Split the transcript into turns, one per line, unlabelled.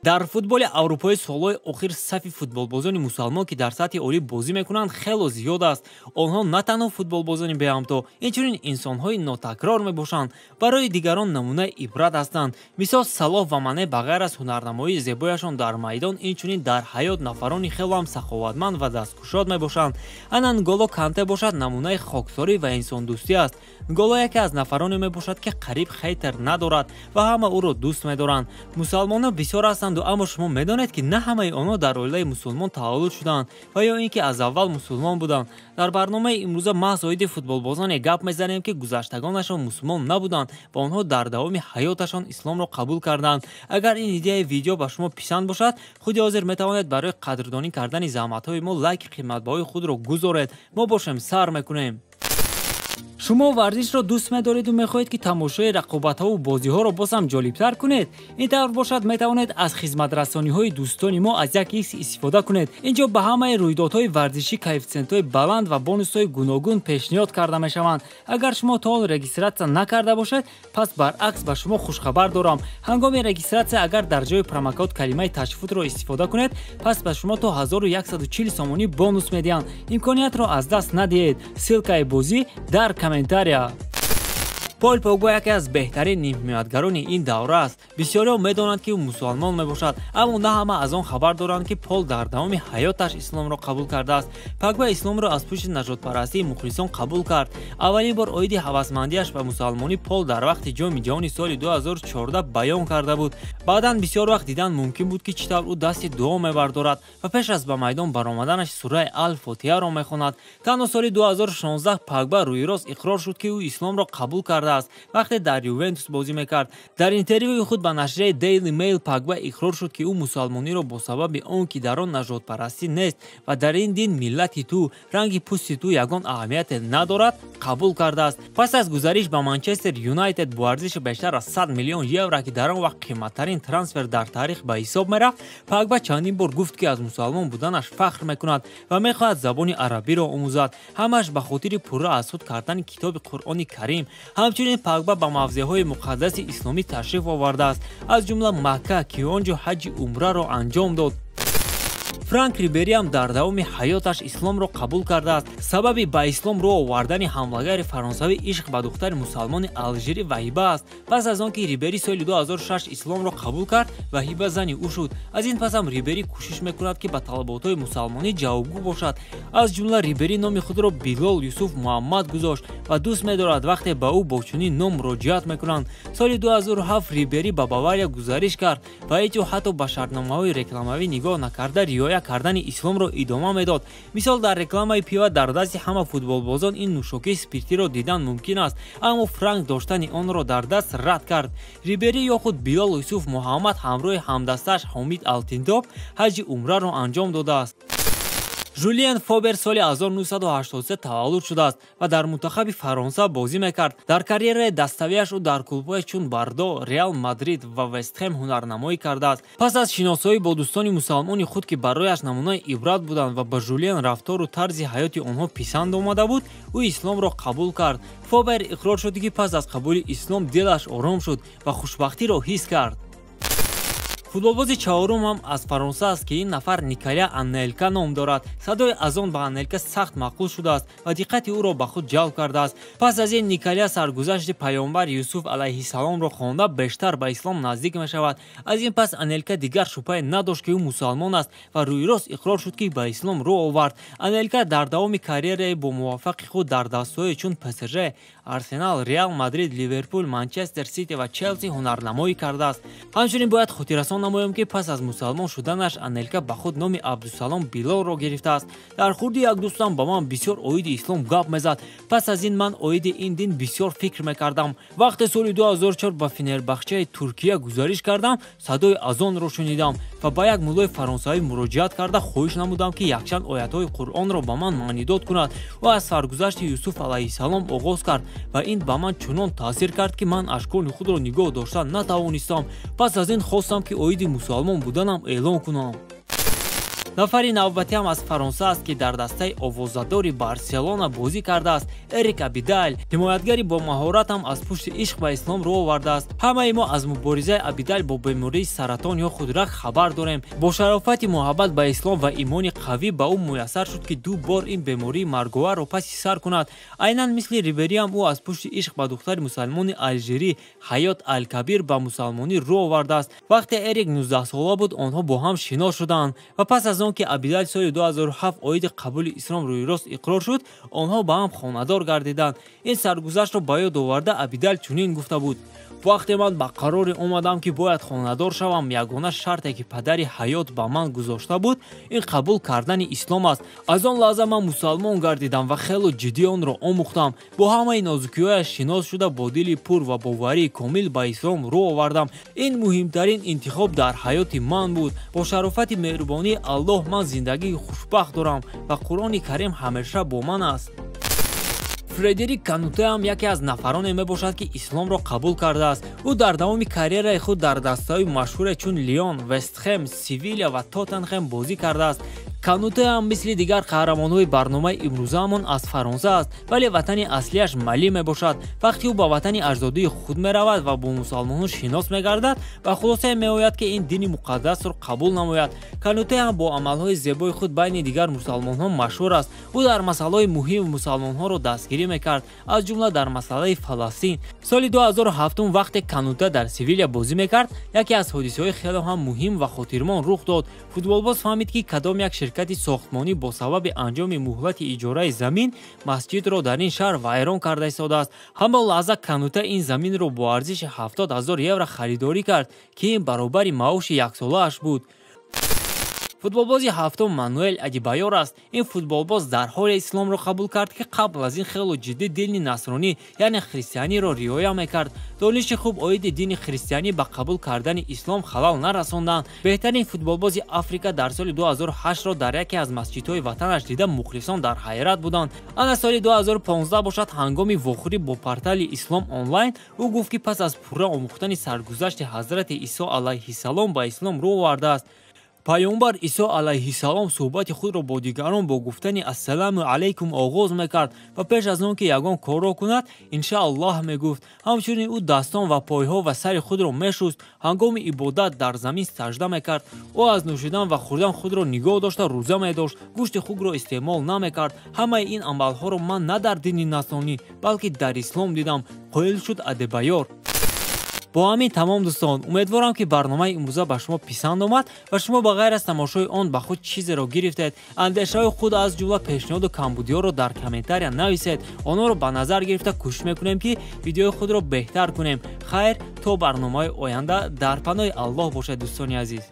Дар футболи аврупоӣ солҳои охир сафи футболбозони мусалмон, ки дар сатҳи олӣ бозӣ мекунанд, хело зиёд аст. Онҳо на танҳо футболбозони беҳамто, инчунин инсонҳои нотакрор мебошанд, барои дигарон намунаи ибрат ҳастанд. Мисол, Салоҳ ва Мане ба ғайр аз ҳунарнамоии зебояшон дар майдон, инчунин дар ҳаёт нафарони хело ҳам саховатманд ва дасткушод мебошанд. Ана Нголо Канте бошад, намунаи хоксорӣ ва инсондӯстӣ аст. Нголо яке аз нафароне мебошад, ки қариб хейтер надорад ва ҳама ӯро дӯст медоранд. Мусалмонон бисёр ҳастанд, аммо шумо медонед, ки на ҳамаи онҳо дар оилаи мусулмон таваллуд шуданд ва ё ин ки аз аввал мусулмон буданд. Дар барномаи имрӯза маҳз оиди футболбозоне гап мезанем, ки гузаштагонашон мусулмон набуданд ва онҳо дар давоми ҳаёташон исломро қабул карданд. Агар ин идеяи видео ба шумо писанд бошад, худи ҳозир метавонед барои қадрдонӣ кардани заҳматҳои мо лайки қиматбаҳои худро гузоред. Мо бошем, сар мекунем. Шумо варзишро дӯст медореду мехоҳед, ки тамошои рақобатҳову бозиҳоро боз ҳам ҷолибтар кунед? Ин тавр бошад, метавонед аз хизматрасониҳои дӯстони мо аз як икс истифода кунед. Ин ҷо ба ҳамаи рӯйдодҳои варзишӣ коэффитсиентҳои баланд ва бонусҳои гуногун пешниҳод карда мешаванд. Агар шумо то ҳол регистратсия накарда бошед, пас баръакс ба шумо хушхабар дорам. Ҳангоми регистратсия агар дар ҷои промокод калимаи ташфутро истифода кунед, пас ба шумо то 1140 сомонӣ бонус медиҳанд. Имкониятро аз даст надиҳед. Ссылкаи бозӣ дар комментария. Пол Погба яке аз беҳтарин нимҳимоятгарони ин давра аст. Бисёриҳо медонанд, ки ӯ мусулмон мебошад, аммо на ҳама аз он хабар доранд, ки Пол дар давоми ҳаёташ исломро қабул кардааст. Погба исломро аз пушти нажодпарастии мухлисон қабул кард. Аввалин бор оиди ҳавасмандиаш ба мусалмонӣ Пол дар вақти Ҷоми ҷаҳони соли 2014 баён карда буд. Баъдан бисёр вақт дидан мумкин буд, ки чӣ тавр ӯ дасти дуо мебардорад ва пеш аз ба майдон баромаданаш сураи Ал-Фотиҳаро мехонад. Танҳо соли 2016 Погба рӯирост иқрор шуд, ки ӯ исломро қабул карда аст, вақте дар Ювентус бозӣ мекард. Дар интервюи худ ба нашрияи Daily Mail Погба иқрор шуд, ки ӯ мусалмониро бо сабаби он ки дар он нажодпарастӣ нест ва дар ин дин миллати ту, ранги пӯсти ту ягон аҳамияте надорад, қабул кардааст. Пас аз гузариш ба Манчестер Юнайтед бо арзиши бештар аз 100 миллион евро, ки дар он вақт қиматтарин трансфер дар таърих ба ҳисоб мерафт, Погба чандин бор гуфт, ки аз мусалмон буданаш фахр мекунад ва мехоҳад забони арабиро омӯзад, ҳамааш ба хотири пурра аз худ кардани китоби Қуръони Карим. Ҳамчунин Погба ба мавзеъҳои муқаддаси исломӣ ташриф овардааст, аз ҷумла Макка, ки он ҷо ҳаҷи умраро анҷом дод. Франк Рибериам дар давоми ҳаёташ исломро қабул кардааст. Сабаби ба ислом рӯ овардани ҳамлагари фаронсавӣ ишқ ба духтари мусалмони алжирӣ Ваҳиба аст. Пас аз он ки Рибери соли 2006 исломро қабул кард, Ваҳиба зани ӯ шуд. Аз ин пас ҳам Рибери кӯшиш мекунад, ки ба талаботҳои мусалмонӣ ҷавобгӯ бошад. Аз ҷумла Рибери номи худро Билол Юсуф Муҳаммад гузошт ва дӯст медорад, вақте ба ӯ бо чунин ном муроҷиат мекунанд. Соли 2007 Рибери ба Бавария гузариш кард ва ҳеҷ ӯ ҳатто ба шартномаҳои рекламавӣ нигоҳ накарда риоя кардани исломро идома медод. Мисол, дар рекламаи пива дар дасти ҳама футболбозон ин нӯшокии спиртиро дидан мумкин аст, аммо Франк доштани онро дар даст рад кард. Рибери ё худ Билол Юсуф Муҳаммад ҳамроҳи ҳамдастааш Ҳомид Алтинтоп ҳаҷи умраро анҷом додааст. Жулиен Фобер соли 1983 таваллуд шудааст ва дар мунтахаби Фаронса бозӣ мекард. Дар карьераи даставияш ӯ дар клубҳое чун Бардо, Реал Мадрид ва Вестхэм ҳунарнамоӣ кардааст. Пас аз шиносоӣ бо дӯстони мусалмони худ, ки барояш намунаи ибрат буданд ва ба Жулиен рафтору тарзи ҳаёти онҳо писанд омада буд, ӯ исломро қабул кард. Фобер иқрор шуд, ки пас аз қабули ислом дилаш ором шуд ва хушбахтиро ҳис кард. Футболбози чаҳорум ҳам аз Фаронса аст, ки ин нафар Николя Анелка ном дорад. Садои азон ба Анелка сахт маъқул шудааст ва диққати ӯро ба худ ҷалб кардааст. Пас аз ин Николя саргузашти паёмбар Юсуф алайҳиссаломро хонда бештар ба ислом наздик мешавад. Аз ин пас Анелка дигар шубҳае надошт, ки ӯ мусалмон аст ва рӯирост иқрор шуд, ки ба ислом рӯ овард. Анелка дар давоми карьераи бомуваффақи худ дар дастҳое чун ПСЖ, Арсенал, Реал Мадрид, Ливерпул, Манчестер Сити ва Челси ҳунарнамоӣ кардааст. Ҳамчунин бояд хотиррасон намоем, ки пас аз мусалмон шуданаш Анелка ба худ номи Абдусалом Билолро гирифтааст. Дар хурди як дӯстам ба ман бисёр оиди ислом гап мезад. Пас аз ин ман оиди ин дин бисёр фикр мекардам. Вақте соли 2004 ба Фенербахчаи Туркия гузариш кардам, садои азонро шунидам ва ба як муллои фаронсавӣ муроҷиат карда хоҳиш намудам, ки якчанд оятҳои Қуръонро ба ман маънидод кунад. Ӯ аз саргузашти Юсуф алайҳиссалом оғоз кард ва ин ба ман чунон таъсир кард, ки ман ашкони худро нигоҳ дошта натавонистам. Пас аз ин хостам, ки оиди мусалмон буданам эълон кунам. Нафари навбатӣ ҳам аз Фаронса аст, ки дар дастаи овозадори Барселона бозӣ кардааст. Эрик Абидал ҳимоятгари бо маҳорат ҳам аз пушти ишқ ба ислом рӯ овардааст. Ҳамаи мо аз муборизаи Абидал бо бемории саратон ё худ рак хабар дорем. Бо шарофати муҳаббат ба ислом ва имони қавӣ ба ӯ муяссар шуд, ки 2 бор ин бемории марговарро паси сар кунад. Айнан мисли Рибери ҳам ӯ аз пушти ишқ ба духтари мусалмони Алжирӣ Ҳаёт Алкабир ба мусалмонӣ рӯ овардааст. Вақте Эрик 19 сола буд, онҳо бо ҳам шинос шуданд ва пас аз он ки Абидал соли 2007 оиди қабули ислом рӯйрост иқрор шуд, онҳо ба ҳам хонадор гардиданд. Ин саргузаштро ба ёд оварда Абидал чунин гуфта буд: вақте ман ба қароре омадам, ки бояд хонадор шавам, ягона шарте ки падари Ҳаёт ба ман гузошта буд, ин қабул кардани ислом аст. Аз он лаҳза ман мусалмон гардидам ва хело ҷиддӣ онро омӯхтам. Бо ҳамаи нозукиҳояш шинос шуда, бо дили пур ва боварии комил ба ислом рӯ овардам. Ин муҳимтарин интихоб дар ҳаёти ман буд. Бо шарофати меҳрубонии Аллоҳ ман зиндагии хушбахт дорам ва Қуръони Карим ҳамеша бо ман аст. Фредерик Кануте ҳам яке аз нафароне мебошад, ки исломро қабул кардааст. Ӯ дар давоми карьераи худ дар дастаҳои машҳуре чун Лион, Вестхэм, Севиля ва Тоттенхэм бозӣ кардааст. Кануте ҳам мисли дигар қаҳрамонҳои барномаи имрӯзаамон аз Фаронса аст, вале ватани аслиаш Мали мебошад. Вақте ӯ ба ватани аҷдодии худ меравад ва бо мусалмонҳо шинос мегардад, ба хулосае меояд, ки ин дини муқаддасро қабул намояд. Кануте ҳам бо амалҳои зебои худ байни дигар мусалмонҳо машҳур аст. Ӯ дар масъалаҳои муҳим мусалмонҳоро дастгирӣ мекард, аз ҷумла дар масъалаи Фаластин. Соли 2007 вақте Кануте дар Севиля бозӣ мекард, яке аз ҳодисаҳои хеле ҳам муҳим ва хотирмон рух дод. Футболбоз фаҳмид, ки кадом як ширкати сохтмонӣ бо сабаби анҷоми муҳлати иҷораи замин масҷидро дар ин шаҳр вайрон карда истодааст. Ҳамон лаҳза Кануте ин заминро бо арзиши 70 000 евро харидорӣ кард, ки ин баробари маоши яксолааш буд. Футболбози ҳафтум Мануэл Адибайор аст. Ин футболбоз дар ҳоле исломро қабул кард, ки қабл аз ин хело ҷиддӣ дини насронӣ, яъне христианиро риоя мекард. Дониши хуб оиди дини христианӣ ба қабул кардани ислом халал нарасонданд. Беҳтарин футболбози Африка дар соли 2008-ро дар яке аз масҷидҳои ватанаш дида мухлисон дар ҳайрат буданд. Ана соли 2015 бошад, ҳангоми вохӯрӣ бо портали Ислом онлайн ӯ гуфт, ки пас аз пурра омӯхтани саргузашти ҳазрати Исо алайҳиссалом ба ислом рӯ овардааст. Паёмбар Исо алайҳиссалом суҳбати худро бо дигарон бо гуфтани ассалому алайкум оғоз мекард ва пеш аз он ки ягон корро кунад, иншааллоҳ мегуфт. Ҳамчунин ӯ дастон ва пойҳо ва сари худро мешуст, ҳангоми ибодат дар замин сажда мекард. Ӯ аз нӯшидан ва хӯрдан худро нигоҳ дошта рӯза медошт, гӯшти хукро истеъмол намекард. Ҳамаи ин амалҳоро ман на дар дини насронӣ, балки дар ислом дидам, қоил шуд Адебайор. Бо ҳамин тамом дӯстон, умедворам, ки барномаи имрӯза ба шумо писанд омад ва шумо ба ғайр аз тамошои он ба худ чизеро гирифтед. Андешаҳои худ аз ҷумла пешниҳоду камбудиҳоро дар комментария нависед. Онҳоро ба назар гирифта кӯшиш мекунем, ки видеои худро беҳтар кунем. Хайр, то барномаи оянда дар паноҳи Аллоҳ бошед, дӯстони азиз.